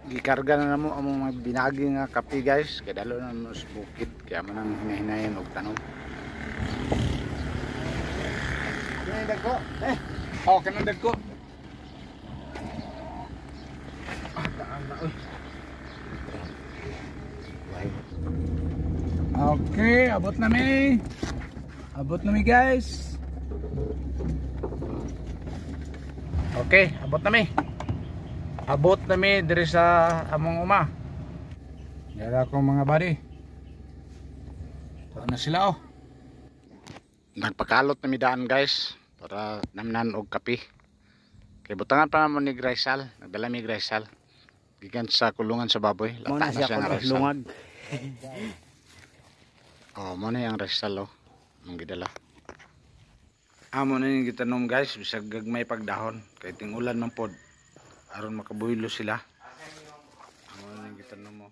Gikarga na namo among mga binagi nga kape, guys. Kay dalo na mo sa bukid kaya mo nang hinahinayan og tanom. Kini dagko. Eh. Oh, kanang dagko. Ah, daan na oy. Okay, abot na mi. Abot na mi, guys. Okay, abot na mi. Abot na mi diri sa among uma. Dara akong mga buddy. Tuwa na sila oh. Nagpakalot na mi daan, guys, para namnan og kape. Kay butangan pa namo ni Graysal, nagdala mi Graysal. Gikan sa kulungan sa baboy. Mo Lata na na siya siya nga ko Raisal. lungag. Oh, mo na yung Raisal oh. Mong gidala. Amo na yung gitanom, guys, bisag gagmay pagdahon kay ting ulan man pod. Aron makabuhilo sila. Amo na yung gitanom mo.